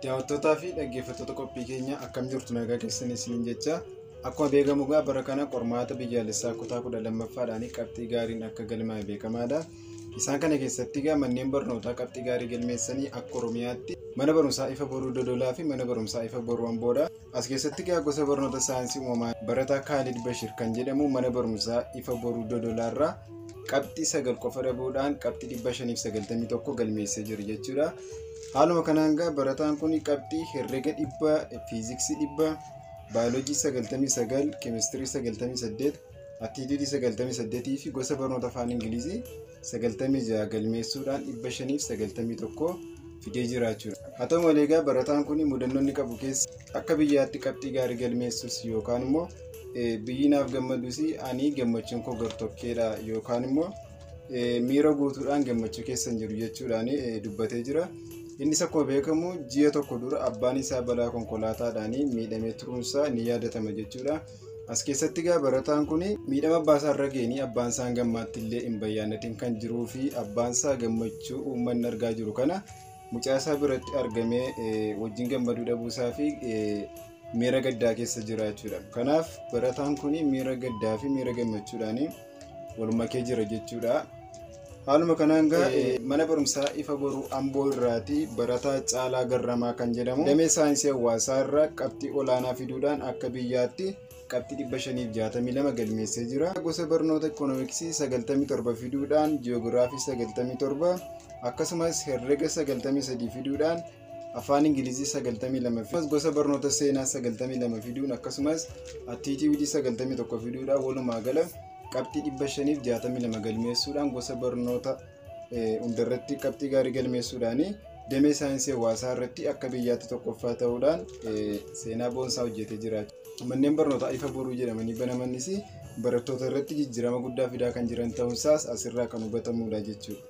Daawwattootaa fi dhaggeeffattoota qophii keenya, akkam jirtu? Nagaa keessan isiniin jecha. Akkuma beekamu egaa bara kana qormaata biyyaalessaa kutaa 12ffaadhaan qabxii gaariin akka galmaa'e beekamaadha. Isaan kana keessatti egaa manneen barnootaa qabxii gaarii galmeessanii akka Oromiyaatti mana barumsaa Ifa Boruu Dodolaa fi mana barumsaa Ifa Boruu Amboodha. As keessatti egaa gosa barnoota saayinsii uumamaa barataa Kaalid Bashir kan jedhamu mana barumsaa Ifa Boruu Dodolaa irraa qabxii 9 qofa dhabuudhaan qabxii 591 galmeessee jira jechuudha. Haaluma kanaan egaa barataan kun qabxii herrega 100, fiiziksii 100, baayoloojii 99, keemistirii 98, atiitiidii 98 fi gosa barnoota afaan Ingilizii 96 galmeessuudhaan 591 fidee jira jechuudha. Haa ta'u malee egaa barataan kun mudannoo inni qabu keessa akka biyyaatti qabxii gaarii galmeessus yookaan immoo biyyi naaf gammadus, ani gammachuun koo gartokkeedha yookaan immoo miira guutuudhaan gammachuu keessa hin jiru jechuudhaan dubbatee jira. Innis akkuma beekamu ji'a tokko dura abbaan isaa balaa konkolaataadhaan miidhamee turuunsaa ni yaadatama jechuudha. As keessatti egaa barataan kun miidhama abbaa isaa irra ga'anii abbaan isaa gammaatti illee hin bayyaannatiin kan jiruu fi abbaan isaa gammachuu uummanni argaa jiru kana mucaa isaa biratti argamee wajjin gammaduu dhabuusaa fi miira gaddaa keessa jira jechuudha. Kanaaf barataan kun miira gaddaa fi miira gammachuudhaan walmakee jira jechuudha. Haaluma kanaan egaa mana barumsaa Ifa Boruu Amboo irraati barataa Caalaa Garramaa kan jedhamu damee saayinsii hawaasaa irraa qabxii olaanaa fiduudhaan akka biyyaatti qabxii 562 galmeessee jira. Gosa barnoota ikoonomiksii 97 fiduudhaan, jiyoogiraafii 97, akkasumas herrega 93 fiduudhaan, afaan Ingilizii 92, gosa barnoota seenaa 92 fiduun, akkasumas atiitiidii 91 fiduudhaan walumaa gala qabxii 562 galmeessuudhaan gosa barnoota hundarratti qabxii gaarii galmeessuudhaan damee saayinsii hawaasaa irratti akka biyyaatti tokkoffaa ta'uudhaan seenaa boonsaa hojjetee jira. Manneen barnootaa Ifa Boruu jedhamanii banamanis barattoota irratti jijjiirama guddaa fidaa kan jiran ta'uunsaas asirraa kan hubatamudha jechuudha.